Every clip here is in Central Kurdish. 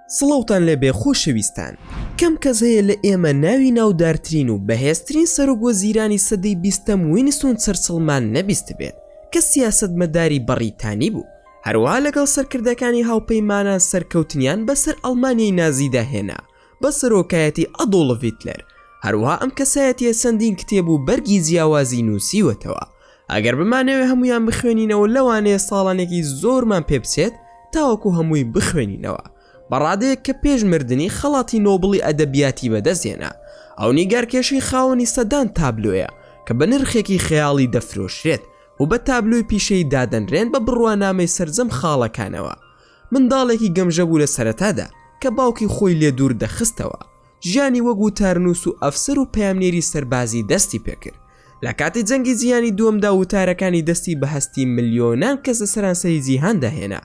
سڵاوتان لێبێ خۆشەویستان کەم کەس هەیە لە ئێمە ناوی ناودارترین و بەهێزترین سەرۆک وەزیرانی سەدەی بیستەم وینستۆن چەرچڵمان نەبیستبێت کە سیاسەتمەداری بەڕیتانی بوو هەروەها لەگەڵ سەرکردەکانی هاوپەیمانان سەرکەوتنیان بەسەر ئەڵمانیای نازیدا هێنا بە سەرۆکایەتی ئەدۆڵف هیتلەر هەروەها ئەم کەسایەتیە چەندین کتێب و بەرگی جیاوازی نووسیوەتەوە ئەگەر بمانەوێ هەموویان بخوێنینەوە لەوانەیە ساڵانێکی زۆرمان پێ بچێت تاوەکو هەمووی بخوێنینەوە بە ڕادەیەک کە پێش مردنی خەڵاتی نۆبڵی ئەدەبیاتی بەدەستهێنا ئەو نیگارکێشی خاوەنی سەدان تابلۆیە کە بە نرخێکی خەیاڵی دەفرۆشرێت و بە تابلۆی پیشەیی دادەنرێن بە بڕوانامەی سەرجەم خاڵەکانەوە منداڵێکی گەمژە بوو لە سەرەتادا کە باوکی خۆی لێ دوور دەخستەوە ژیانی وەک وتارنووس و ئەفسەر و پەیامنێری سەربازی دەستی پێکرد. لە کاتی جەنگی جیهانی دووەمدا وتارەکانی دەستی بە هەستی ملیۆنان کەس لە سەرانسەری جیهاندا هێنا،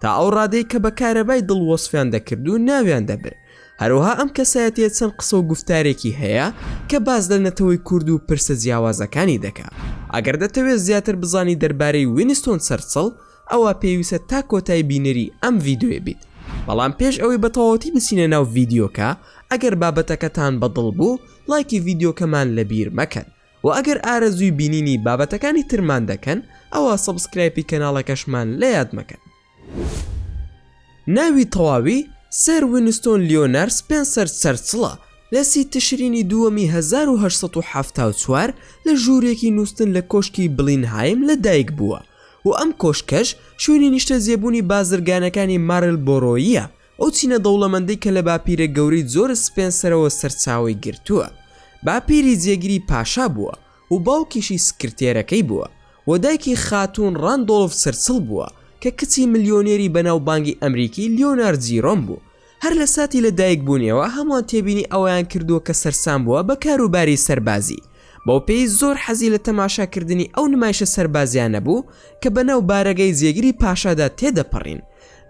تا ئەو ڕادەی کە بە کارەبای دڵ وەسفیان دەکرد و ناویان دەبرد. هەروەها ئەم کەسایەتییە چەند قسە و گوفتارێکی هەیە کە باس لە نەتەوەی کورد و پرسە جیاوازەکانی دەکا. ئەگەر دەتەوێت زیاتر بزانی دەربارەی وینستۆن چەرچڵ، ئەوا پێویستە تا کۆتای بینەری ئەم ڤیدیۆیە بیت بەڵام پێش ئەوەی بە تەواوەتی بچینە ناو ڤیدیۆکە ئەگەر بابەتەکەتان بەدڵ بوو ڵایکی ڤیدیۆکەمان لەبیر مەکەن وە ئەگەر ئارەزووی بینینی بابەتەکانی ترمان دەکەن ئەوا subscribe ی کەناڵەکەشمان لەیاد مەکەن. ناوی تەواوی، سێر وینستۆن لیۆنارد سپێنسەر چەرچڵە، لە سی تشرینی دووەمی 1874 لە ژوورێکی نووستن لە کۆشکی بلینهایم لە دایک بووە و ئەم کۆشکەش شوێنی نیشتەجێبوونی بازرگانەکانی مارلبۆرۆییە، ئەو چینە دەوڵەمەندەی کە لە باپیرە گەورەی جۆرج سپێنسەرەوە سەرچاوەی گرتووە. باپیری جێگری پاشا بووە و باوکیشی سکرتێرەکەی بووە و دایکی خاتوون ڕاندۆڵف چرچڵ بووە کە کچی ملیۆنێری بەناوبانگی ئەمریکی لیۆنارد جیرۆم بوو. هەر لە ساتی لە دایک بوونیەوە هەمووان تێبینی ئەوەیان کردووە کە سەرسام بووە بە کاروباری سەربازی، بەوپێی زۆر حەزی لە تەماشاکردنی ئەو نمایشە سەربازیانە بوو کە بەناو بارەگای جێگری پاشادا تێدەپەڕین.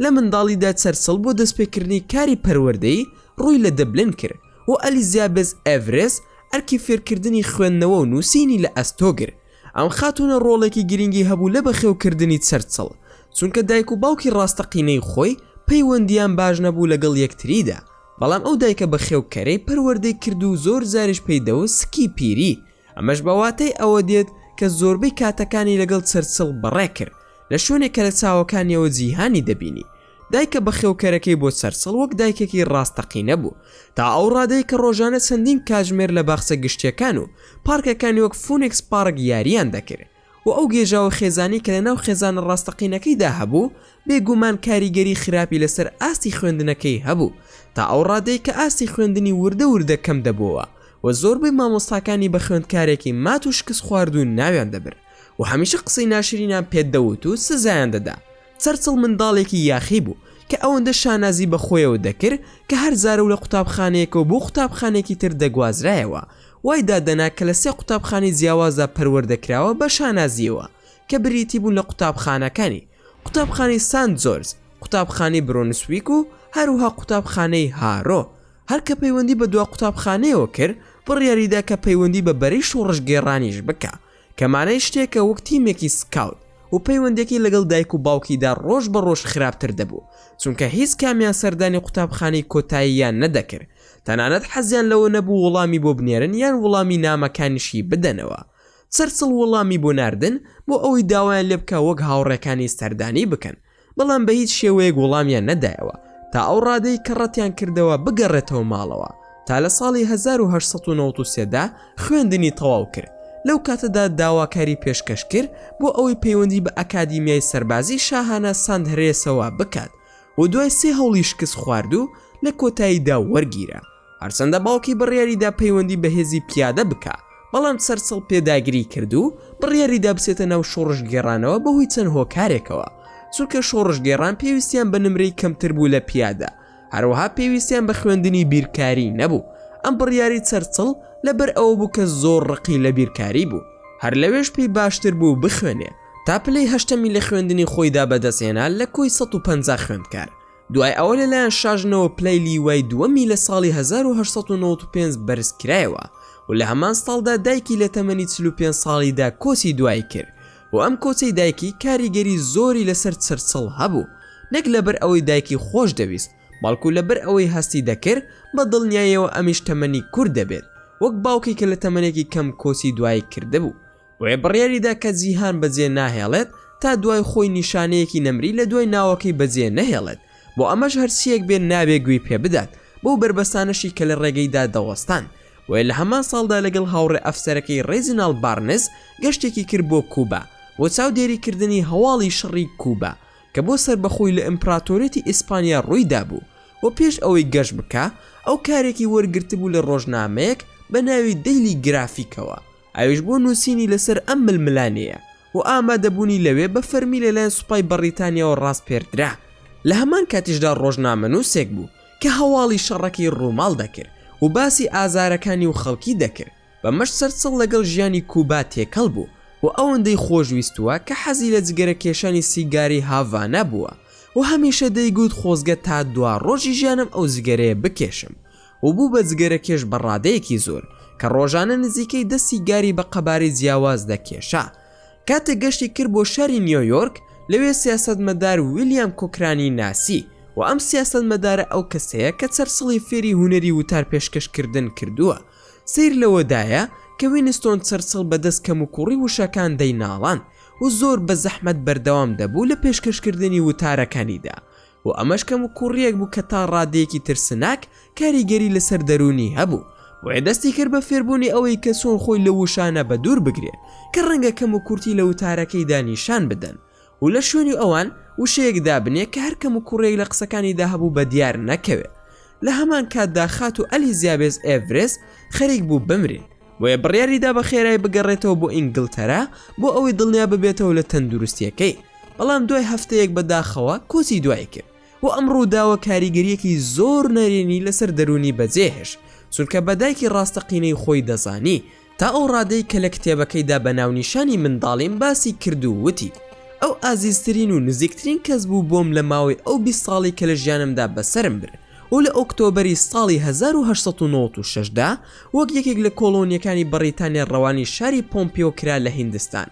لە منداڵیدا چەرچڵ بۆ دەستپێکردنی کاری پەروەردەیی ڕووی لە دبلن کرد و ئەلیزابێس ئێڤرێس ئەرکی فێرکردنی خوێندنەوە و نووسینی لە ئەستۆ گرت. ئەم خاتوونە ڕۆڵێکی گرنگی هەبوو لە بەخێوکردنی چەرچڵ، چونکە دایک و باوکی ڕاستەقینەی خۆی پەیوەندییان باش نەبوو لەگەڵ یەکتریدا، بەڵام ئەو دایکە بەخێوکەرەی پەروەردەی کرد و زۆر جاریش پێی دەوت سکی پیری، ئەمەش بە واتای ئەوە دێت کە زۆربەی کاتەکانی لەگەڵ چەرچڵ بەڕێ کرد لە شوێنێک کە لە چاوەکانیەوە جیهانی دەبینی. دایکە بەخێوکەرەکەی بۆ چەرچڵ وەک دایکێکی ڕاستەقینە بوو، تا ئەو ڕادەی کە ڕۆژانە چەندین کاتژمێر لە باخچە گشتییەکان و پارکەکانی وەک فونێکس پارک یارییان دەکرد و ئەو گێژاوە خێزانی کە لەناو خێزانە ڕاستەقینەکەیدا هەبوو بێگومان کاریگەری خراپی لەسەر ئاستی خوێندنەکەی هەبوو تا ئەو ڕادەی کە ئاستی خوێندنی وردە وردە کەم دەبۆوە و زۆربەی مامۆستاکانی بە خوێندکارێکی مات و شکستخواردوو ناویان دەبرد و هەمیشە قسەی ناشرینیان پێ دەوت و سزایان دەدا. چەرچڵ منداڵێکی یاخی بوو کە ئەوەندە شانازی بە خۆیەوە دەکرد کە هەر جارە و لە قوتابخانەیەکەوە بۆ قوتابخانەیەکی تر دەگوازرایەوە وای دادەنا کە لە سێ قوتابخانەی جیاوازدا پەروەردە کراوە بە شانازییەوە کە بریتی بوون لە قوتابخانەکانی قوتابخانەی سانت جۆرج، قوتابخانەی برۆنسویک و هەروها قوتابخانەی هارۆ. هەر کە پەیوەندی بە دوا قوتابخانەیەوە کرد بڕیاریدا کە پەیوەندی بە بەرەی شۆڕشگێڕانیش بکا. کە مانای شتێکە وەک تیمێکی سکاوت و پەیوەندیەکەی لەگەڵ دایک و باوکیدا ڕۆژ بە ڕۆژ خراپتر دەبوو چونکە هیچ کامیان سەردانی قوتابخانەی کۆتاییان نەدەکرد تەنانەت حەزیان لەوە نەبوو وڵامی بۆ بنێرن یان وڵامی نامەکانیشی بدەنەوە چەرچڵ وڵامی بۆ ناردن بۆ ئەوەی داوایان لێبکا وەک هاوڕێکانی سەردانی بکەن بەڵام بە هیچ شێوەیەک وەڵامیان نەدایەوە تا ئەو ڕادەی کە ڕەتیان کردەوە بگەڕێتەوە ماڵەوە تا لە ساڵی 1893 دا خوێندنی تەواو کرد لەو کاتەدا داواکاری پێشکەش کرد بۆ ئەوەی پەیوەندی بە ئەکادیمیای سەربازی شاهانە ساندهرێسەوە بکات و دوای سێ هەوڵی شکست خواردوو لە کۆتاییدا وەرگیرا. هەرچەندە باوکی بڕیاریدا پەیوەندی بە هێزی پیادە بکا، بەڵام چەرچڵ پێداگری کرد و بڕیاریدا بچێتە ناو شۆڕشگێڕانەوە بەهۆی چەند هۆکارێکەوە، چونکە شۆڕشگێڕان پێویستیان بە نمرەی کەمتر بوو لە پیادە، هەروەها پێویستیان بە خوێندنی بیرکاری نەبوو. ئەم بڕیارەی چەرچڵ لەبەر ئەوە بوو کە زۆر ڕقی لە بیرکاری بوو، هەر لەوێش پێی باشتر بوو بخوێنێ، تا پلەی هەشتەمی لە خوێندنی خۆیدا بەدەستهێنا لە کۆی 150 خوێندکار. دوای ئەوە لەلایەن شاژنەوە پلەی لیوای دووەمی لە ساڵی 1895 بەرزکرایەوە و لە هەمان ساڵدا دایکی لە تەمەنی 45 ساڵیدا کۆچی دوایی کرد و ئەم کۆچەی دایکی کاریگەری زۆری لەسەر چرچڵ هەبوو نەک لەبەر ئەوەی دایکی خۆش دەویست. بەڵکو لەبەر ئەوەی هەستی دەکرد بە دڵنیایەوە ئەمیش تەمەنی کورت دەبێت وەک باوکی کە لە تەمەنێکی کەم کۆچی دوایی کردبوو. بۆیە بڕیاریدا کە جیهان بەجێ ناهێڵێت تا دوای خۆی نیشانەیەکی نەمری لە دوای ناوەکەی بەجێ نەهێڵێت، بۆ ئەمەش هەرچییەک بێت نابێ گوێی پێ بدات بەو بەربەستانەشی کە لە ڕێگەیدا دەوەستان. بۆیە لە هەمان ساڵدا لەگەڵ هاوڕێ ئەفسەرەکەی ڕێجیناڵد بارنز گەشتێکی کرد بۆ کوبا بۆ چاودێریکردنی هەواڵی شەڕی کوبا کە بۆ سەربەخۆی لە ئیمپراتۆریەتی ئیسپانیا ڕووی دابوو و پێش ئەوەی گەشت بکا ئەو کارێکی وەرگرتبوو لە ڕۆژنامەیەک بە ناوی دەیلی گرافیکەوە ئەویش بۆ نووسینی لەسەر ئەم ململانێیە و ئامادەبوونی لەوێ بە فەرمی لەلایەن سوپای بەڕیتانیاوە ڕاسپێردرا. لە هەمان کاتیشدا ڕۆژنامەنووسێک بوو کە هەواڵی شەڕەکەی ڕووماڵ دەکرد و باسی ئازارەکانی و خەڵکی دەکرد، بەمەش چەرچڵ لەگەڵ ژیانی کوبا تێکەڵ بوو و ئەوەندەی خۆشویستووە کە حەزی لە جگەرەکێشانی سیگاری هاڤانا بووە و هەمیشە دەیگوت خۆزگە تا دوا ڕۆژی ژیانم ئەو جگەرەیە بکێشم و بوو بە جگەرەکێش بە ڕادەیەکی زۆر کە ڕۆژانە نزیکەی دە سیگاری بە قەبارەی جیاواز دەکێشا. کاتێک گەشتی کرد بۆ شاری نیۆیۆرک، لەوێ سیاسەتمەدار ویلیام کۆکرانی ناسی و ئەم سیاسەتمەدارە ئەو کەسەیە کە چەرچڵی فێری هونەری وتار پێشکەشکردن کردووە. سەیر لەوەدایە کە وینستۆن چەرچڵ بەدەست کەموکوڕی وشەکان دەیناڵاند و زۆر بە زەحمەت بەردەوام دەبوو لە پێشکەشکردنی وتارەکانیدا و ئەمەش کەموکوڕییەک بوو کە تا ڕادەیەکی ترسناک کاریگەری لەسەر دەروونی هەبوو، بۆیە دەستی کرد بە فێربوونی ئەوەی کە چۆن خۆی لەو وشانە بەدوور بگرێ کە ڕەنگە کەموکورتی لە وتارەکەیدا نیشان بدەن و لە شوێنی ئەوان وشەیەک دابنێ کە هەر کەموکوڕییەک لە قسەکانیدا هەبوو بەدیار نەکەوێ. لە هەمان کاتدا خاتوو ئەلیزیابێس ئێڤرێست خەریک بوو بمرێ، بۆیە بڕیاریدا بە خێرایی بگەڕێتەوە بۆ ئینگلتەرا بۆ ئەوەی دڵنیا ببێتەوە لە تەندروستیەکەی، بەڵام دوای هەفتەیەک بە داخەوە کۆچی دوایی کرد و ئەم ڕووداوە کاریگەریەکی زۆر نەرێنی لەسەر دەروونی بەجێهێشت، چونکە بە دایکی ڕاستەقینەی خۆی دەزانی، تا ئەو ڕادەی کە لە کتێبەکەیدا بە ناونیشانی منداڵیم باسی کرد و وتی، ئەو ئازیزترین و نزیکترین کەس بوو بۆم لە ماوەی ئەو 20 ساڵەی کە لە ژیانمدا بەسەرم برد و لە ئۆکتۆبەری ساڵی 1896 دا وەک یەکێک لە کۆڵۆنییەکانی بەڕیتانیا ڕەوانی شاری پۆمپیۆ کرا لە هیندستان.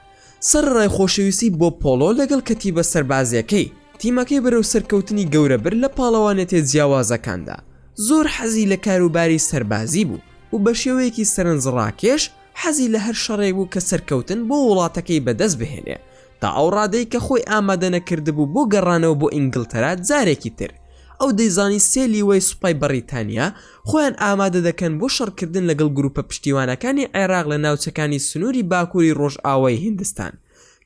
سەرەڕای خۆشەویستی بۆ پۆڵۆ لەگەڵ کەتیبە سەربازییەکەی، تیمەکەی بەرەو سەرکەوتنی گەورە برد لە پاڵەوانێتیە جیاوازەکاندا. زۆر حەزی لە کاروباری سەربازی بوو و بە شێوەیەکی سەرنجڕاکێش حەزی لە هەر شەڕێک بوو کە سەرکەوتن بۆ وڵاتەکەی بەدەست بهێنێ تا ئەو ڕادەی کە خۆی ئامادە نەکردبوو بۆ گەڕانەوە بۆ ئینگلتەرا جارێکی تر. ئەو دەیزانی سێ لیوای سوپای بەڕیتانیا خۆیان ئامادە دەکەن بۆ شەڕکردن لەگەڵ گروپە پشتیوانەکانی عێراق لە ناوچەکانی سنووری باکووری ڕۆژئاوای هیندستان.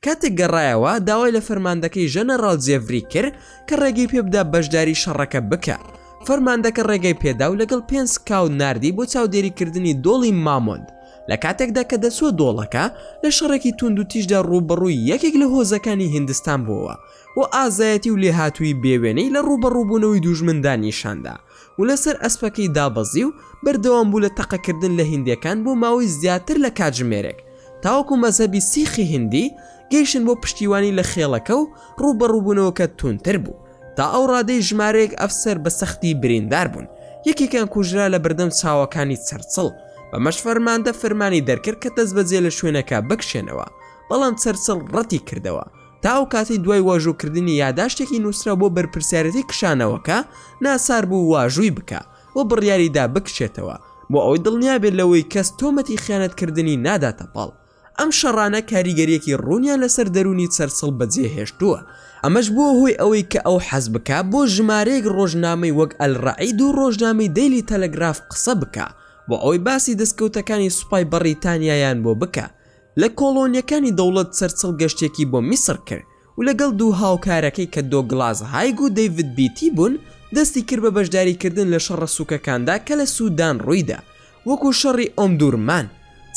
کاتێک گەڕایەوە داوای لە فەرماندەکەی ژەنەڕاڵ جێفری کرد کە ڕێگەی پێبدا بەشداری شەڕەکە بکا. فەرماندەکە ڕێگەی پێدا و لەگەڵ پێنج سکاوت ناردی بۆ چاودێریکردنی دۆڵی مامۆند. لە کاتێکدا کە دەچووە دۆڵەکە، لە شەڕێکی توندوتیژدا ڕووبەڕووی یەکێک لە هۆزەکانی هیندستان بووەوە و ئازایەتی و لێهاتوویی بێوێنەی لە ڕووبەڕووبوونەوەی دووژمندا نیشاندا و لەسەر ئەسپەکەی دابەزی و بەردەوام بوو لە تەقەکردن لە هیندییەکان بۆ ماوەی زیاتر لە کاتژمێرێک تاوەکو مەزهەبی سیخی هیندی گەیشتن بۆ پشتیوانی لە خێڵەکە و ڕووبەڕووبوونەوەکە توندتر بوو تا ئەو ڕادەی ژمارەیەک ئەفسەر بە سەختی بریندار بوون یەکێکیان کوژرا لە بەردەم چاوەکانی چەرچڵ بەمەش فەرماندە فەرمانی دەرکرد کە دەستبەجێ لە شوێنەکە بکشێنەوە بەڵام چەرچڵ ڕەتی کردەوە تا ئەو کاتەی دوای واژۆکردنی یاداشتێکی نووسراو بۆ بەرپرسیارێتی کشانەوەکە ناچار بوو واژووی بکا و بڕیاری دا بکشێتەوە بۆ ئەوەی دڵنیا بێت لەوەی کەس تۆمەتی خیانەتکردنی ناداتە پاڵ. ئەم شەڕانە کاریگەرییەکی ڕوونیان لەسەر دەروونی چەرچڵ بەجێهێشتووە، ئەمەش بووە هۆی ئەوەی کە ئەو حەز بکا بۆ ژمارەیەک ڕۆژنامەی وەک ئەلڕەعید و ڕۆژنامەی دەیلی تەلەگراف قسە بکا بۆ ئەوەی باسی دەستکەوتەکانی سوپای بەڕیتانیایان بۆ بکا لە کۆڵۆنییەکانی دەوڵەت چەرچڵ گەشتێکی بۆ میسڕ کرد و لەگەڵ دوو هاوکارەکەی کە دۆگڵاس هایگ و دەیڤد بیتی بوون دەستی کرد بە بەشداریکردن لە شەڕە سووکەکاندا کە لە سوودان ڕوویدا وەکو شەڕی ئۆمدورمان.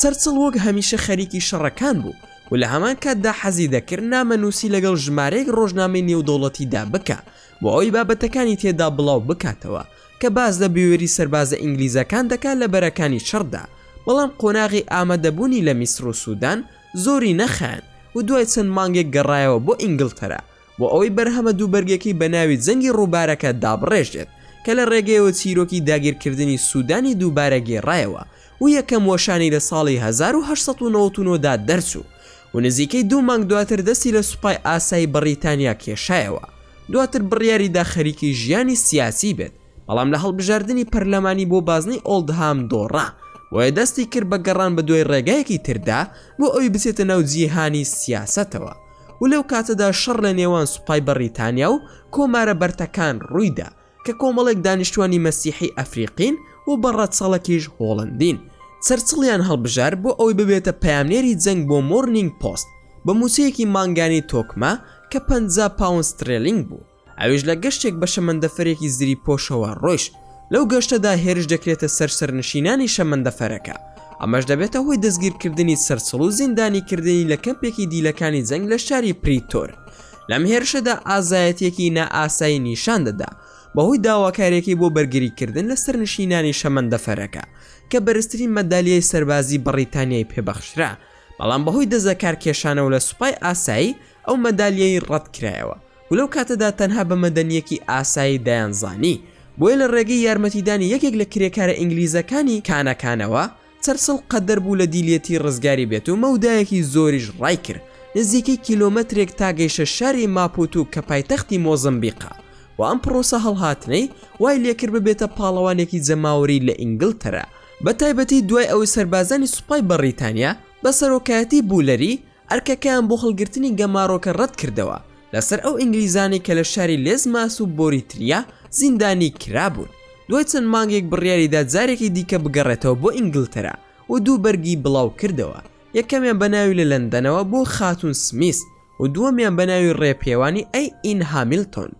چەرچڵ وەک هەمیشە خەریکی شەڕەکان بوو و لە هەمان کاتدا حەزی دەکرد نامەنووسی لەگەڵ ژمارەیەک ڕۆژنامەی نێودەوڵەتیدا بکا بۆ ئەوەی بابەتەکانی تێدا بڵاو بکاتەوە کە باس لە بوێری سەربازە ئینگلیزەکان دەکات لە بەرەکانی شەڕدا بەڵام قۆناغی ئامادەبوونی لە میسر و سودان زۆری نەخایاند و دوای چەند مانگێک گەڕایەوە بۆ ئینگلتەرا بۆ ئەوەی بەرهەمە دووبەرگەکەی بە ناوی جەنگی ڕووبارەکە دابڕێژێت کە لە ڕێگەیەوە چیرۆکی داگیرکردنی سودانی دووبارە گێڕایەوە و یەکەم وەشانی لە ساڵی 1899 دا دەرچوو و نزیکەی دوو مانگ دواتر دەستی لە سوپای ئاسایی بەڕیتانیا کێشایەوە دواتر بڕیاریدا خەریکی ژیانی سیاسی بێت. بەڵام لە هەڵبژاردنی پەرلەمانی بۆ بازنەی ئۆڵدهام دۆڕا، بۆیە دەستی کرد بە گەڕان بە دوای ڕێگایەکی تردا بۆ ئەوی بچێتە ناو جیهانی سیاسەتەوە و لەو کاتەدا شەڕ لە نێوان سوپای بەڕیتانیا و کۆمارە بەرتەکان ڕوویدا کە کۆمەڵێک دانیشتوانی مەسیحی ئەفریقین و بە ڕەچەڵەکیش هۆڵندین. چەرچڵیان هەڵبژارد بۆ ئەوەی ببێتە پەیامنێری جەنگ بۆ مۆرنینگ پۆست بە مووچەیەکی مانگانەی تۆکمە کە 50 پاوەند سترێلینگ بوو. ئەویش لە گەشتێک بە شەمەندەفەرێکی زریپۆشەوە ڕۆیشت، لەو گەشتەدا هێرش دەکرێتە سەر سەرنشینانی شەمەندەفەرەکە، ئەمەش دەبێتە هۆی دەستگیرکردنی چەرچڵ و زیندانیکردنی لە کەمپێکی دیلەکانی جەنگ لە شاری پریتۆر. لەم هێرشەدا ئازایەتییەکی نائاسایی نیشان دەدا بەهۆی داواکارییەکەی بۆ بەرگریکردن لە سەرنشینانی شەمەندەفەرەکە کە بەرزترین مەدالیای سەربازی بەڕیتانیای پێبەخشرا، بەڵام بەهۆی دەستلەکارکێشانەوە لە سوپای ئاسایی ئەو مەدالیای ڕەتکرایەوە. و لەو کاتەدا تەنها بە مەدەنییەکی ئاسایی دەیانزانی، بۆیە لە ڕێگەی یارمەتیدانی یەکێک لە کرێکارە ئینگلیزەکانی کانەکانەوە، چەرچڵ قەدەر بوو لە دیلیەتی ڕزگاری بێت و مەودایەکی زۆریش ڕایکرد، نزیکەی کیلۆمەترێک تا گەیشە شاری ماپوتو کە پایتەختی مۆزەمبیقە، و ئەم پڕۆسە هەڵهاتنەی وای لێکرد ببێتە پاڵەوانێکی جەماوەری لە ئینگلتەرا، بەتایبەتی دوای ئەوەی سەربازانی سوپای بەڕیتانیا بە سەرۆکایەتی بولەری ئەرکەکەیان بۆ هەڵگرتنی گەمارۆکە ڕەتکردەوە لەسەر ئەو ئینگلیزانەی کە لە شاری لێزماس و بۆریتریا زیندانی کرابوون. دوای چەند مانگێک بڕیاریدا جارێکی دیکە بگەڕێتەوە بۆ ئینگلتەرا و دوو بەرگی بڵاوکردەوە، یەکەمیان بە ناوی لە لەندەنەوە بۆ خاتوون سمیس و دووەمیان بە ناوی ڕێپێوانی ئەی ئین هامیلتۆن.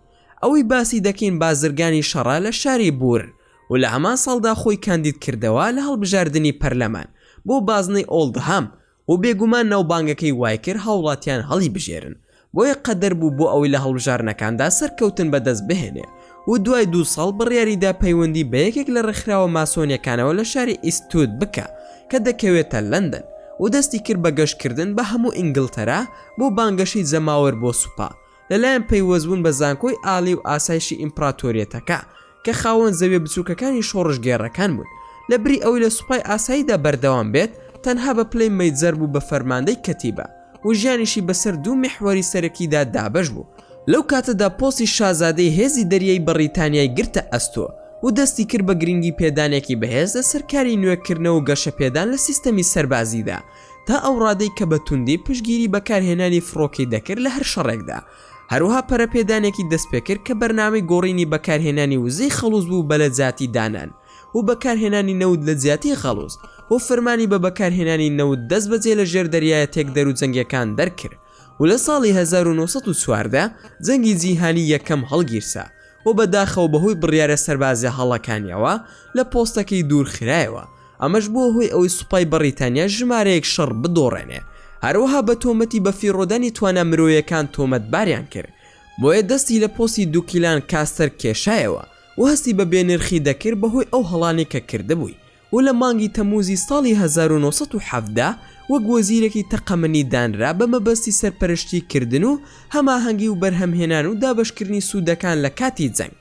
ئەوەی باسی دەکەین بازرگانی شەڕە لە شاری بوور و لە هەمان ساڵدا خۆی کاندید کردەوە لە هەڵبژاردنی پەرلەمان بۆ بازنەی ئۆڵدهام و بێگومان ناوبانگەکەی وایکرد هاوڵاتیان هەڵیبژێرن، بۆیە قەدەر بوو بۆ ئەوەی لە هەڵبژاردنەکاندا سەرکەوتن بەدەست بهێنێ و دوای دوو ساڵ بڕیاریدا پەیوەندی بە یەکێک لە ڕێکخراوە ماسۆنیەکانەوە لە شاری ئیستوود بکا کە دەکەوێتە لەندەن و دەستی کرد بە گەشتکردن بە هەموو ئینگلتەرا بۆ بانگەشەی جەماوەر بۆ سوپا لەلایەن پەیوەستبوون بە زانکۆی ئالی و ئاسایشی ئیمپڕاتۆریەتەکە کە خاوەن زەویە بچووکەکانی شۆڕشگێڕەکان بوون، لە بری ئەوەی لە سوپای ئاساییدا بەردەوام بێت، تەنها بە پلەی مەیجەر بوو بە فەرماندەی کەتیبە و ژیانیشی بەسەر دوو میحوەری سەرەکیدا دابەش بوو. لەو کاتەدا پۆستی شازادەی هێزی دەریایی بەڕیتانیای گرتە ئەستۆ و دەستی کرد بە گرنگی پێدانێکی بەهێز لەسەر کاری نوێکردنەوە و گەشەپێدان لە سیستەمی سەربازیدا تا ئەو ڕادەی کە بە توندی پشتگیری بەکارهێنانی فڕۆکەی دەکرد لە هەر شەڕێکدا. هەروەها پەرەپێدانێکی دەستپێکرد کە بەرنامەی گۆڕینی بەکارهێنانی وزەی خەڵوز بوو بە لەجیاتی دانان و بەکارهێنانی نەوت لە جیاتی خەڵوز و فەرمانی بە بەکارهێنانی نەوت دەستبەجێ لە ژێر دەریایە تێکدەر و جەنگیەکان دەرکرد و لە ساڵی 1914 جەنگی جیهانی یەکەم هەڵگیرسا و بە داخەوە بەهۆی بڕیارە سەربازیە هەڵەکانیەوە لە پۆستەکەی دوورخرایەوە ئەمەش بووە هۆی ئەوەی سوپای بەڕیتانیا ژمارەیەک شەڕ بدۆڕێنێ، هەروەها بە تۆمەتی بەفیڕۆدانی توانا مرۆیەکان تۆمەتباریان کرد، بۆیە دەستی لە پۆستی دوکی لانکاستەر کێشایەوە و هەستی بە بێنرخی دەکرد بەهۆی ئەو هەڵانەی کە کردبووی و لە مانگی تەمووزی ساڵی 1917 وەک وەزیرێکی تەقەمەنی دانرا بە مەبەستی سەرپەرشتی کردن و هەماهەنگی و بەرهەمهێنان و دابەشکردنی سوودەکان لە کاتی جەنگ.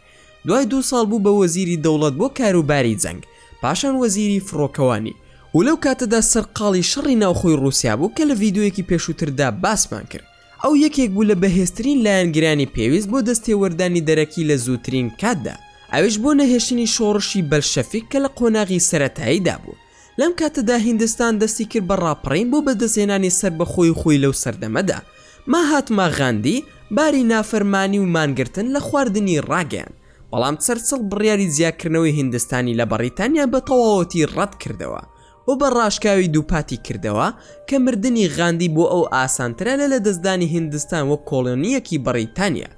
دوای دوو ساڵ بوو بە وەزیری دەوڵەت بۆ کاروباری جەنگ، پاشان وەزیری فڕۆکەوانی، و لەو کاتەدا سەرقاڵی شەڕی ناوخۆی ڕووسیا بوو کە لە ڤیدیۆیەکی پێشووتردا باسمان کرد. ئەو یەکێک بوو لە بەهێزترین لایەنگرانی پێویست بۆ دەستێوەردانی دەرەکی لە زووترین کاتدا، ئەویش بۆ نەهێشتنی شۆڕشی بەلشەفیک کە لە قۆناغی سەرەتاییدا بوو. لەم کاتەدا هیندستان دەستی کرد بە ڕاپەڕین بۆ بەدەستهێنانی سەربەخۆی خۆی لەو سەردەمەدا ماهاتما غاندی باری نافەرمانی و مانگرتن لە خواردنی ڕاگەیاند بەڵام چەرچڵ بڕیاری جیاکردنەوەی هیندستانی لە بەڕیتانیا بە تەواوەتی ڕەت کردەوە و بە ڕاشکاوی دووپاتی کردەوە کە مردنی غاندی بۆ ئەو ئاسانترە لە لەدەستدانی هیندستان وەک کۆڵۆنییەکی بەڕیتانیا.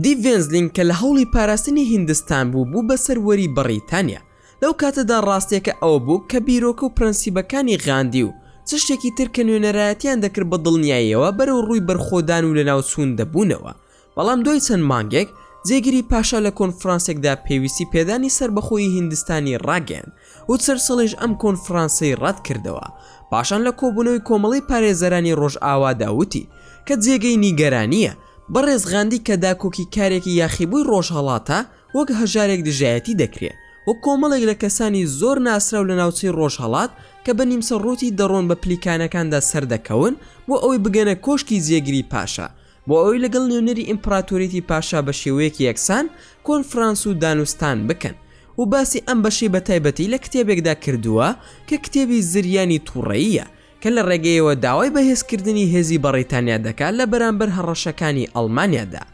دی ڤێنزلینگ کە لە هەوڵی پاراستنی هیندستان بوو بوو بە سەروەری بەڕیتانیا. لەو کاتەدا ڕاستیەکە ئەوە بوو کە بیرۆکە و پرەنسیبەکانی غاندی و چ شتێکی تر کە نوێنەرایەتیان دەکرد بە دڵنیاییەوە بەرەو ڕووی بەرخۆدان و لەناوچوون دەبوونەوە. بەڵام دوای چەند مانگێک جێگری پاشا لە کۆنفرانسێکدا پێویستی پێدانی سەربەخۆیی هیندستانی ڕاگەیاند و چەرچڵیش ئەم کۆنفرانسەی ڕەت کردەوە. پاشان لە کۆبوونەوەی کۆمەڵەی پارێزەرانی ڕۆژئاوادا وتی کە جێگەی نیگەرانییە بەڕێز غاندی کە داکۆکیکارێکی یاخیبووی ڕۆژهەڵاتە وەک هەژارێک دژایەتی دەکرێ و کۆمەڵێک لە کەسانی زۆر ناسراو لە ناوچەی ڕۆژهەڵات کە بە نیمچە ڕووتی دەڕۆن بە پلیکانەکاندا سەردەکەون بۆ ئەوەی بگەنە کۆشکی جێگری پاشا بۆ ئەوەی لەگەڵ نوێنەری ئیمپڕاتۆریەتی پاشا بە شێوەیەکی یەکسان کۆنفرانس و دانوستان بکەن. و باسی ئەم بەشەی بە تایبەتی لە کتێبێکدا کردووە کە کتێبی زریانی توڕەییە کە لە ڕێگەیەوە داوای بەهێزکردنی هێزی بەڕیتانیا دەکات لە بەرامبەر هەڕەشەکانی ئەڵمانیادا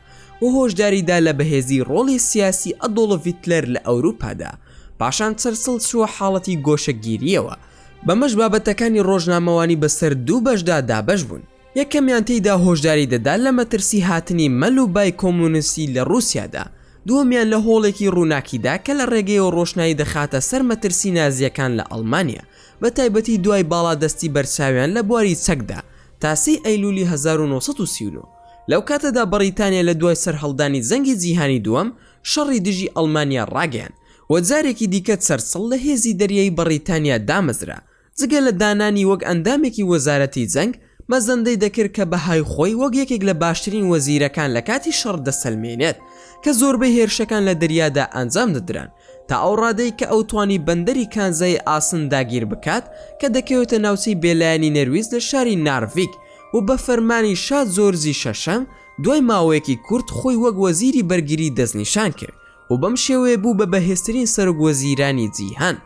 و هۆشداری دا لە بەهێزی ڕۆڵی سیاسی ئەدۆڵف هیتلەر لە ئەوروپادا. پاشان چەرچڵ چووە حاڵەتی گۆشەگیرییەوە. بەمەش بابەتەکانی ڕۆژنامەوانی بەسەر دوو بەشدا دابەش بوون. یەکەمیان تێیدا هۆشداری دەدا لە مەترسی هاتنی مەل و بای کۆمۆنیستی لە ڕووسیادا، دووەمیان لە هۆڵێکی ڕووناکیدا کە لە ڕێگەیەوە ڕۆشنایی دەخاتە سەر مەترسی نازییەکان لە ئەڵمانیا، بە تایبەتی دوای باڵادەستی بەرچاویان لە بواری چەکدا تا سێی ئەیلولی 1939. لەو کاتەدا بەڕیتانیا لە دوای سەرهەڵدانی جەنگی جیهانی دووەم شەڕی دژی ئەڵمانیا ڕاگەیاند و جارێکی دیکە چەرچڵ لە هێزی دەریایی بەڕیتانیا دامەزرا جگە لە دانانی وەک ئەندامێکی وەزارەتی جەنگ، مەزەندەی دەکرد کە بەهای خۆی وەک یەکێک لە باشترین وەزیرەکان لە کاتی شەڕ دەسەلمێنێت، کە زۆربەی هێرشەکان لە دەریادا ئەنجام دەدران، تا ئەو ڕادەی کە ئەو توانی بەندەری کانزایی ئاسن داگیر بکات کە دەکەوێتە ناوچەی بێلایەنی نەرویج لە شاری نارڤیک و بە فەرمانی شا جۆرجی شەشەم دوای ماوەیەکی کورت خۆی وەک وەزیری بەرگری دەستنیشان کرد. و بەم شێوەیە بوو بە بەهێزترین سەرۆک وەزیرانی جیهان.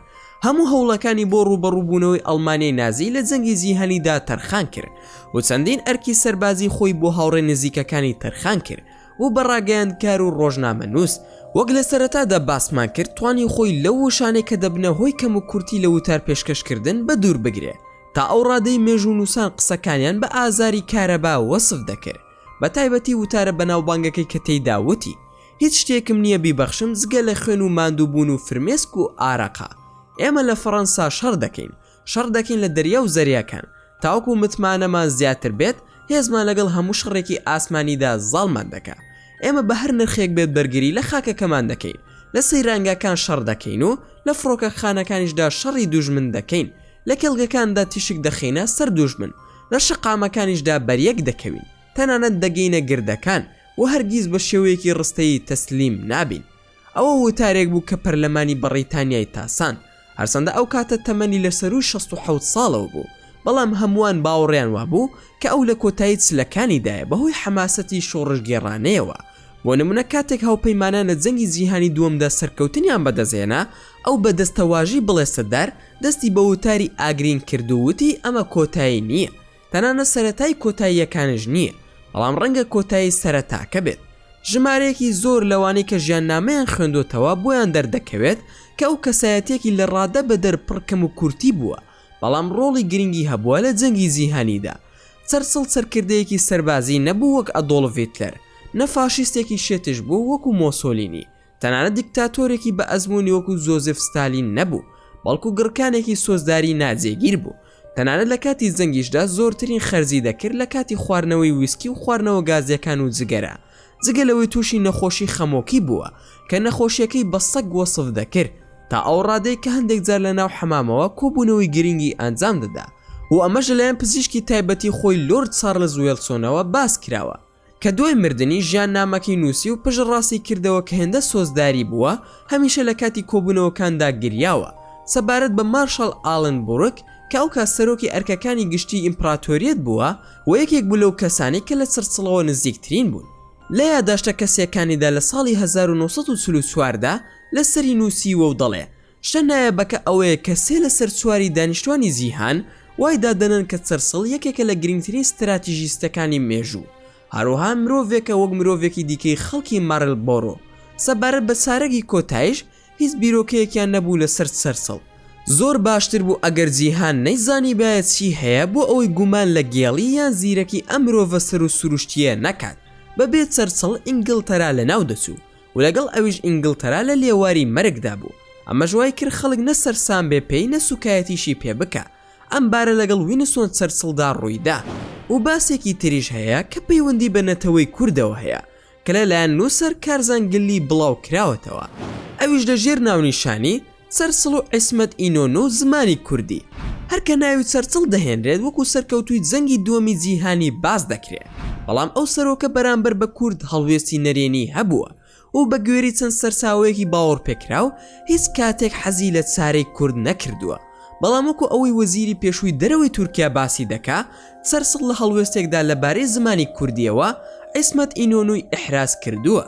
هەموو هەوڵەکانی بۆ ڕووبەڕووبوونەوەی ئەڵمانیای نازی لە جەنگی جیهانیدا تەرخان کرد و چەندین ئەرکی سەربازی خۆی بۆ هاوڕێ نزیکەکانی تەرخان کرد و بە ڕاگەیاندکار و ڕۆژنامەنووس. وەک لە سەرەتادا باسمان کرد توانی خۆی لەو وشانەی کە دەبنە هۆی کەموکورتی لە وتار پێشکەشکردن بەدوور بگرێ تا ئەو ڕادەی مێژوونووسان قسەکانیان بە ئازاری کارەبا وەسف دەکرد بە تایبەتی وتارە بەناوبانگەکەی کە تێیدا وتی، هیچ شتێکم نییە بیبەخشم جگە لە خوێن و ماندووبوون و فرمێسک و ئارەقە. ئێمە لە فەڕەنسا شەڕ دەکەین. شەڕ دەکەین لە دەریا و زەریاکان. تاوەکو متمانەمان زیاتر بێت، هێزمان لەگەڵ هەموو شەڕێکی ئاسمانیدا زاڵمان دەکا. ئێمە بە هەر نرخێک بێت بەرگری لە خاکەکەمان دەکەین. لە سەیرانگاکان شەڕ دەکەین و لە فڕۆکەخانەکانیشدا شەڕی دوژمن دەکەین. لە کێڵگەکاندا تیشک دەخەینە سەر دوژمن. لە شەقامەکانیشدا بەریەک دەکەوین، تەنانەت دەگەینە گردەکان و هەرگیز بە شێوەیەکی ڕستەیی تەسلیم نابین. ئەوە وتارێک بوو کە پەرلەمانی بەڕیتانیای تاساند، هەرچەندە ئەو کاتە تەمەنی لە سەرووی 67 ساڵەوە بوو، بەڵام هەمووان باوەڕیان وابوو کە ئەو لە کۆتایی چلەکانیدایە بەهۆی حەماسەتی شۆڕشگێڕانەیەوە. بۆ نمونە کاتێک هاوپەیمانان لە جەنگی جیهانی دووەمدا سەرکەوتنیان بەدەستهێنا، ئەو بە دەستەواژەی بڵێسەدار دەستی بە وتاری ئاگرین کرد و وتی ئەمە کۆتایی نییە، تەنانەت سەرەتای کۆتاییەکانیش نییە، بەڵام ڕەنگە کۆتایی سەرەتاکە بێت. ژمارەیەکی زۆر لەوانەی کە ژیاننامەیان خوێندۆتەوە بۆیان دەردەکەوێت کە ئەو کەسایەتییەکی لە ڕادە بەدەر پڕ کەموکورتی بووە، بەڵام ڕۆڵی گرنگی هەبووە لە جەنگی جیهانیدا. چەرچڵ سەرکردەیەکی سەربازی نەبوو وەک ئەدۆڵف هیتلەر، نە فاشیستێکی شێتش بوو وەکو مۆسۆلینی، تەنانەت دیکتاتۆرێکی بە ئەزموونی وەکو جۆزێف ستالین نەبوو، بەڵکو گڕکانێکی سۆزداری ناجێگیر بوو. تەنانەت لە کاتی جەنگیشدا زۆرترین خەرجی دەکرد لە کاتی خواردنەوەی ویسکی و خواردنەوە گازیەکان و جگەرە، جگە لەوەی تووشی نەخۆشی خەمۆکی بووە کە نەخۆشیەکەی بە سەگ وەسف دەکرد تا ئەو ڕادەی کە هەندێک جار لە ناو حەمامەوە کۆبوونەوەی گرنگی ئەنجام دەدا و ئەمەش لەلایەن پزیشکی تایبەتی خۆی لۆرد چارلز وێڵسۆنەوە باس کراوە. کە دوای مردنی ژیاننامەکەی نووسی و پشتڕاستی کردەوە کە هێندە سۆزداری بووە هەمیشە لە کاتی کۆبوونەوەکاندا گریاوە سەبارەت بە مارشال ئالن بورک کە ئەوکات سەرۆکی ئەرکەکانی گشتی ئیمپراتۆریەت بووە و یەکێک بوو لەو کەسانەی کە لە چرچڵەوە نزیکترین بوون لە یاداشتە کەسیەکانیدا لە ساڵی 1944 دا لەسەری نووسیوە و دەڵێ شتە نایابەکە ئەوەیە کە سێ لەسەر چواری دانیشتوانی جیهان وای دادەنێن کە چەرچڵ یەکێکە لە گرنگترین ستراتیژیستەکانی مێژوو، هەروەها مرۆڤێکە وەک مرۆڤێکی دیکەی خەڵکی مارلبۆرۆ. سەبارەت بە چارەگی کۆتایش هیچ بیرۆکەیەکیان نەبوو لەسەر چەرچڵ. زۆر باشتر بوو ئەگەر جیهان نەیزانیبایە چی هەیە بۆ ئەوەی گومان لە گێڵی یان زیرەکی ئەم مرۆڤە سەروو سروشتییە نەکات. بەبێ چەرچڵ ئینگلتەرا لەناو دەچوو. و لەگەڵ ئەویش ئینگلتەرا لە لێواری مەرگدا بوو، ئەمەش وای کرد خەڵک نە سەرسام بێ پێی نە سوکایەتیشی پێ بکا، ئەم بارە لەگەڵ وینستۆن چەرچڵدا ڕوویدا. و باسێکی تریش هەیە کە پەیوەندی بە نەتەوەی کوردەوە هەیە کە لە لایەن نووسەر کارزان گلی بڵاو کراوەتەوە ئەویش لە ژێر ناونیشانی، چەرچڵ و عیسمەت ئینۆنۆ و زمانی کوردی. هەر کە ناوی چەرچڵ دەهێنرێت وەکو سەرکەوتووی جەنگی دووەمی جیهانی باس دەکرێ، بەڵام ئەو سەرۆکە بەرامبەر بە کورد هەڵوێستی نەرێنی هەبووە و بە گوێری چەند سەرچاوەیەکی باوەڕپێکراو هیچ کاتێک حەزی لە چارەی کورد نەکردووە. بەڵام وەکو ئەوەی وەزیری پێشووی دەرەوەی تورکیا باسی دەکا، چەرچڵ لە هەڵوێستێکدا لەبارەی زمانی کوردییەوە عیسمەت ئینۆنوی ئیحراج کردووە.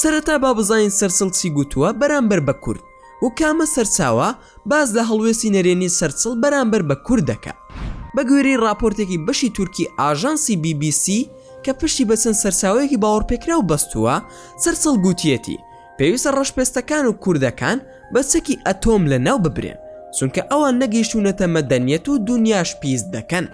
سەرەتا با بزانین چەرچڵ چی گوتووە بەرامبەر بە کورد. و کامە سەرچاوە باس لە هەڵوێستی نەرێنی چەرچڵ بەرامبەر بە کورد دەکا. بە گوێرەی ڕاپۆرتێکی بەشی تورکی ئاژانسی بی بی سی کە پشتی بە چەند سەرچاوەیەکی باوەڕپێکراو بەستووە، چەرچڵ گوتیەتی، پێویستە ڕەشپێستەکان و کوردەکان بە چەکی ئەتۆم لەناو ببرێن، چونکە ئەوان نەگەیشتوونەتە مەدەنیەت و دونیاش پیس دەکەن.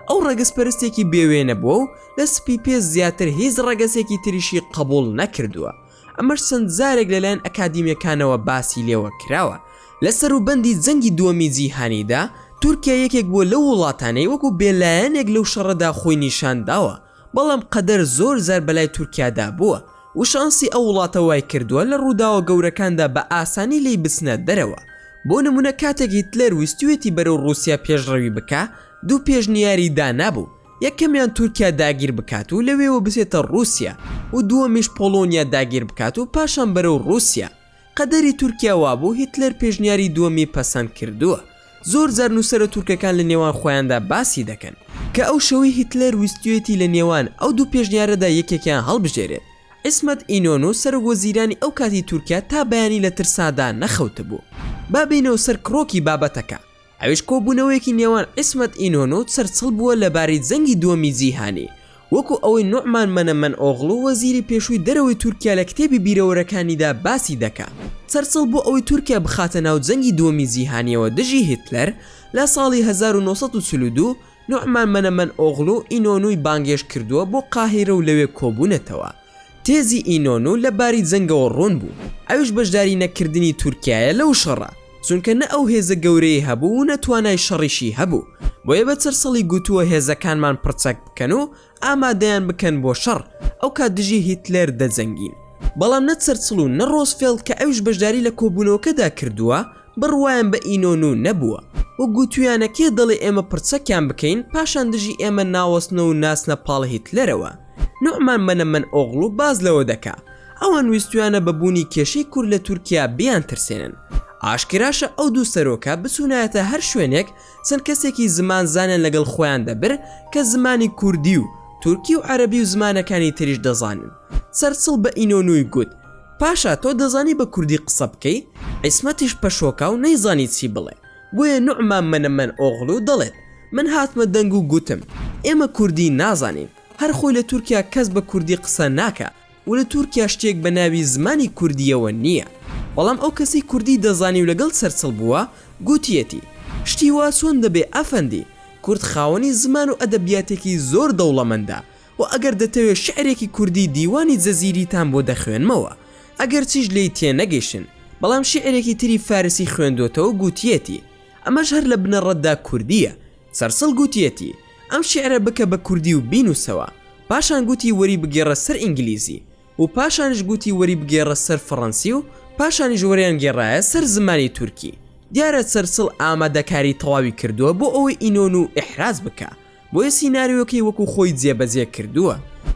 ئەو ڕەگەزپەرستێکی بێوێنە بووە و لە سپیپێست زیاتر هیچ ڕەگەزێکی تریشی قبوڵ نەکردووە. ئەمەش چەند جارێک لەلایەن ئەکادیمیەکانەوە باسی لێوە کراوە. لە سەروبەندی جەنگی دووەمی جیهانیدا، تورکیا یەکێک بووە لەو وڵاتانەی وەکو بێلایەنێک لەو شەڕەدا خۆی نیشان داوە، بەڵام قەدەر زۆر جار بەلای تورکیادا بووە و شانسی ئەو وڵاتە وای کردووە لە ڕووداوە گەورەکاندا بە ئاسانی لێی بچنە دەرەوە. بۆ نموونە کاتێک هیتلەر ویستویەتی بەرەو ڕووسیا پێشڕەوی بکا، دوو پێشنیاری دانابوو، یەکەمیان تورکیا داگیر بکات و لەوێوە بچێتە ڕووسیا و دووەمیش پۆڵۆنیا داگیر بکات و پاشان بەرەو ڕووسیا. قەدەری تورکیا وابوو هیتلەر پێشنیاری دووەمی پەسەند کردووە. زۆر جار نووسەرە تورکەکان لە نێوان خۆیاندا باسی دەکەن کە ئەو شەوەی هیتلەر ویستویەتی لە نێوان ئەو دوو پێشنیارەدا یەکێکیان هەڵبژێرێت. عیسمەت ئینۆنو سەرۆک وەزیرانی ئەو کاتی تورکیا تا بەیانی لە ترسادا نەخەوتبوو. با بێینەوە سەر کڕۆکی بابەتەکە. ئەویش کۆبوونەوەیەکی نێوان عیسمەت ئینۆنو و چەرچڵ بووە لەبارەی جەنگی دووەمی جیهانی، وەکو ئەوەی نوعمان مەنەمەن ئۆغڵو وەزیری پێشووی دەرەوەی تورکیا لە کتێبی بیرەوەرەکانیدا باسی دەکا. چەرچڵ بۆ ئەوەی تورکیا بخاتە ناو جەنگی دووەمی جیهانیەوە دژی هیتلەر لە ساڵی 1942 نوعمان مەنەمەن ئۆغڵو ئینۆنوی بانگێشت کردووە بۆ قاهیرە و لەوێ کۆبوونەتەوە. تێزی ئینۆنو لە باری جەنگەوە ڕوون بوو، ئەویش بەشداری نەکردنی تورکیایە لەو شەڕە، چونکە نە ئەو هێزە گەورەی هەبوو و نە توانای شەڕیشی هەبوو، بۆیە بە چەرچڵی گوتووە هێزەکانمان پڕچەک بکەن و ئامادەیان بکەن بۆ شەڕ، ئەوکات دژی هیتلەر دەجەنگین. بەڵام نە چەرچڵ و نە ڕۆزفێڵت کە ئەویش بەشداری لە کۆبوونەوەکەدا کردووە، بڕوایان بە ئینۆنو نەبووە و گوتوویانە کێ دەڵێ ئێمە پڕچەکیان بکەین پاشان دژی ئێمە ناوەستنەوە و ناچنە پاڵ هیتلەرەوە. نوعمان مەنەمەن ئۆغڵو باس لەوە دەکا ئەوان ویستویانە بە بوونی کێشەی کورد لە تورکیا بیانترسێنن. ئاشکراشە ئەو دوو سەرۆکە بچوونایەتە هەر شوێنێک چەند کەسێکی زمانزانیان لەگەڵ خۆیان دەبرد کە زمانی کوردی و تورکی و عەرەبی و زمانەکانی تریش دەزانن. چەرچڵ بە ئینۆنوی گوت، پاشا تۆ دەزانی بە کوردی قسە بکەی؟ عیسمەتیش پەشۆکا و نەیزانی چی بڵێ. بۆیە نوعمان مەنەمەن ئۆغڵو دەڵێت، من هاتمە دەنگ و گوتم، ئێمە کوردی نازانین، هەر خۆی لە تورکیا کەس بە کوردی قسە ناکا و لە تورکیا شتێک بە ناوی زمانی کوردییەوە نییە. بەڵام ئەو کەسەی کوردی دەزانی و لەگەڵ چەرچڵ بووە، گوتیەتی، شتی وا چۆن دەبێ ئەفەندی، کورد خاوەنی زمان و ئەدەبیاتێکی زۆر دەوڵەمەندە و ئەگەر دەتەوێ شیعرێکی کوردی دیوانی جزیریتان بۆ دەخوێنمەوە. ئەگەرچیش لێی تێنەگەیشتن، بەڵام شیعرێکی تری فارسی خوێندۆتەوە و گوتیەتی، ئەمەش هەر لە بنەڕەتدا کوردییە. چەرچڵ گوتیەتی، ئەم شیعرە بکە بە کوردی و بینووسەوە. پاشان گوتی وەریبگێڕە سەر ئینگلیزی و پاشانیش گوتی وەریبگێڕە سەر فەڕەنسی و پاشانیش وەریانگێڕایە سەر زمانی تورکی. دیارە چەرچڵ ئامادەکاری تەواوی کردووە بۆ ئەوەی ئینۆنو ئیحراج بکا. بۆیە سیناریۆکەی وەکو خۆی جێبەجێ کردووە.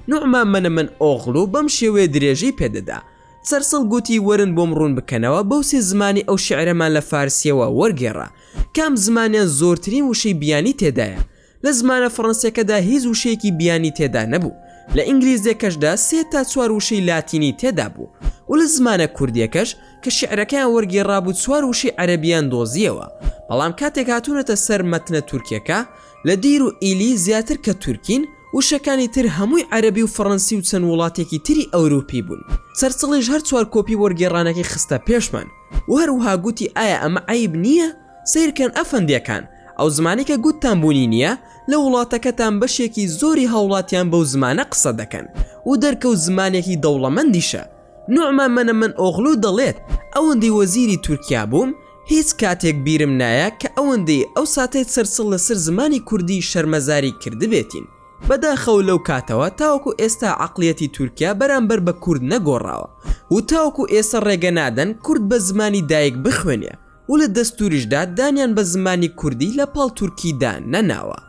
نوعمان مەنەمەن ئۆغڵو بەم شێوەیە درێژەی پێدەدا. چەرچڵ گوتی وەرن بۆم ڕوون بکەنەوە بەو سێ زمانی ئەو شیعرەمان لە فارسییەوە وەرگێڕا کام زمانیان زۆرترین وشەی بیانی تێدایە؟ لە زمانە فەڕەنسیەکەدا هیچ وشەیەکی بیانی تێدا نەبوو، لە ئینگلیزیەکەشدا سێ تا چوار وشەی لاتینی تێدا بوو و لە زمانە کوردیەکەش کە شیعرەکەیان وەرگێڕابوو چوار وشەی عەرەبیان دۆزییەوە بەڵام کاتێک هاتوونەتە سەر مەتنە تورکیەکە لە دیر و ئیلی زیاتر کە تورکین، وشەکانی تر هەمووی عەرەبی و فەڕەنسی و چەند وڵاتێکی تری ئەوروپی بوون. چەرچڵیش هەر چوار کۆپی وەرگێڕانەکەی خستە پێشمان و هەروەها گوتی ئایا ئەمە عەیب نییە؟ سەیرکەن ئەفەندیەکان، ئەو زمانەی کە گوتتان بوونی نییە، لە وڵاتەکەتان بەشێکی زۆری هاوڵاتیان بەو زمانە قسە دەکەن و دەرکەوت زمانێکی دەوڵەمەندیشە. نوعمان مەنەمەن ئۆغلو دەڵێت، ئەوەندەی وەزیری تورکیا بووم، هیچ کاتێک بیرم نایە کە ئەوەندەی ئەو ساتەی چەرچڵ لەسەر زمانی کوردی شەرمەزاری کردبێتین. بەداخەوە لەو کاتەوە تاوەکو ئێستا عەقڵیەتی تورکیا بەرامبەر بە کورد نەگۆڕاوە و تاوەکو ئێستا ڕێگە نادەن کورد بە زمانی دایک بخوێنێ و لە دەستوریشدا دانیان بە زمانی کوردی لە پاڵ تورکیدا نەناوە.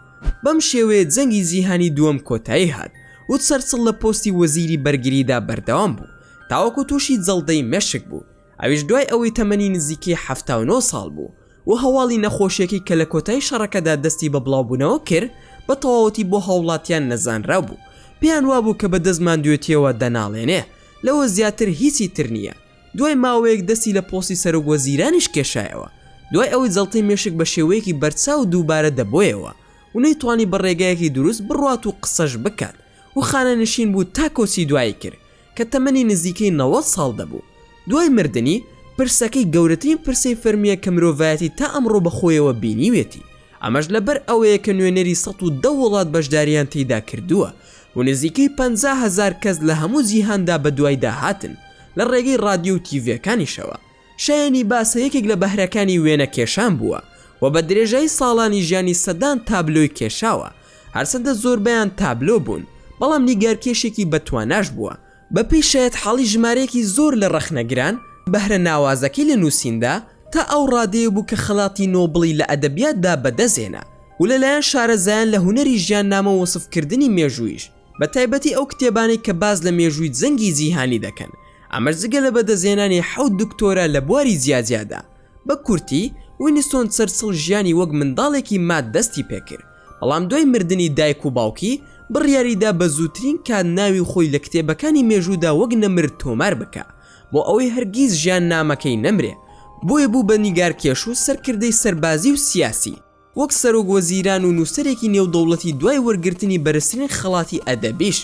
بەم شێوەیە جەنگی جیهانی دووەم کۆتایی هات و چەرچڵ لە پۆستی وەزیری بەرگریدا بەردەوام بوو تاوەکو تووشی جەڵدەی مێشک بوو ئەویش دوای ئەوەی تەمەنی نزیکەی 79 ساڵ بوو و هەواڵی نەخۆشیەکەی کە لە کۆتایی شەڕەکەدا دەستی بە بڵاوبوونەوە کرد بە تەواوەتی بۆ هاوڵاتیان نەزانراو بوو پێیان وابوو کە بە دەست ماندوێتیەوە دەناڵێنێ لەوە زیاتر هیچی تر نییە. دوای ماوەیەک دەستی لە پۆستی سەرۆک وەزیرانیش کێشایەوە دوای ئەوەی جەڵتەی مێشک بە شێوەیەکی بەرچاو دووبارە دەبۆیەوە و نەیتوانی بە ڕێگایەکی دروست بڕوات و قسەش بکات و خانەنشین بوو تا کۆچی دوایی کرد کە تەمەنی نزیکەی 90 ساڵ دەبوو. دوای مردنی، پرسەکەی گەورەترین پرسەی فەرمییە کە مرۆڤایەتی تا ئەمڕۆ بە خۆیەوە بینیوێتی، ئەمەش لەبەر ئەوەیە کە نوێنەری 110 وڵات بەشدارییان تێیدا کردووە و نزیکەی 50,000 کەس لە هەموو جیهاندا بەدوایدا هاتن لە ڕێگەی ڕادیۆ و تیڤیەکانیشەوە. شایەنی باسە یەکێک لە بەهرەکانی وێنە کێشان بووە و بە درێژایی ساڵانی ژیانی سەدان تابلۆی کێشاوە، هەرچەندە زۆربەیان تابلۆ بوون، بەڵام نیگارکێشێکی بەتواناش بووە، بەپێی شایەتحاڵی ژمارەیەکی زۆر لە ڕەخنەگران، بەهرە ناوازەکەی لە نووسیندا تا ئەو ڕادەیە بوو کە خەڵاتی نۆبڵی لە ئەدەبیاتدا بەدەستهێنا و لەلایەن شارەزایان لە هونەری ژیاننامە و وەسفکردنی مێژوویش بە تایبەتی ئەو کتێبانەی کە باس لە مێژووی جەنگی جیهانی دەکەن، ئەمەش جگە لە بەدەستهێنانی حەوت دکتۆرا لە بواری جیاجیادا. بە کورتی، وینستۆن چەرچڵ ژیانی وەک منداڵێکی مات دەستی پێکرد، بەڵام دوای مردنی دایک و باوکی، بڕیاریدا بە زووترین کات ناوی خۆی لە کتێبەکانی مێژوودا وەک نەمر تۆمار بکا، بۆ ئەوەی هەرگیز ژیاننامەکەی نەمرێ، بۆیە بوو بە نیگارکێش و سەرکردەی سەربازی و سیاسی. وەک سەرۆک وەزیران و نووسەرێکی نێودەوڵەتی دوای وەرگرتنی بەرزترین خەڵاتی ئەدەبیش.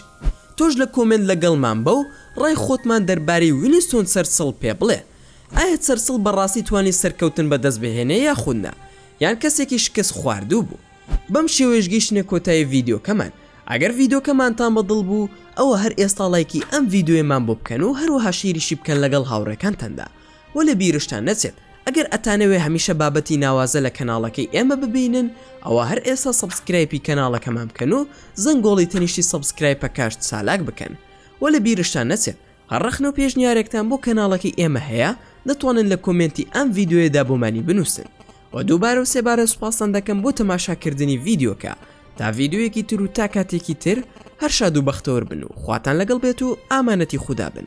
تۆش لە کۆمێنت لەگەڵمان بە و ڕای خۆتمان دەربارەی وینستۆن چەرچڵ پێ بڵێ. ئایا چەرچڵ بەڕاستی توانی سەرکەوتن بەدەست بهێنێ یاخود نا؟ یان کەسێکی شکست خواردوو بوو؟ بەم شێوەیەش گەیشتینە کۆتایی ڤیدیۆکەمان. ئەگەر ڤیدیۆکەمانتان بە دڵ بوو ئەوە هەر ئێستا ڵایکی ئەم ڤیدیۆیەمان بۆ بکەن و هەروەها share یشی بکەن لەگەڵ هاوڕێکانتاندا. وە لە بیرشتان نەچێت ئەگەر ئەتانەوێ هەمیشە بابەتی ناوازە لە کەناڵەکەی ئێمە ببینن ئەوا هەر ئێستا subscribe ی کەناڵەکەمان بکەن و زەنگۆڵی تەنیشتی subscribe ەکەش چالاک بکەن وە لە بیرشتان نەچێت هەر ڕەخنە و پێشنیارێکتان بۆ کەناڵەکەی ئێمە هەیە دەتوانن لە کۆمێنتی ئەم ڤیدیۆیەدا بۆمانی بنووسن وە دووبارە و سێبارە سوپاستان دەکەم بۆ تەماشاکردنی ڤیدیۆکە تا ڤیدیۆیەکی تر و تا کاتێکی تر هەر شاد و بەختەوەر بن و خواتان لەگەڵ بێت و ئامانەتی خودا بن.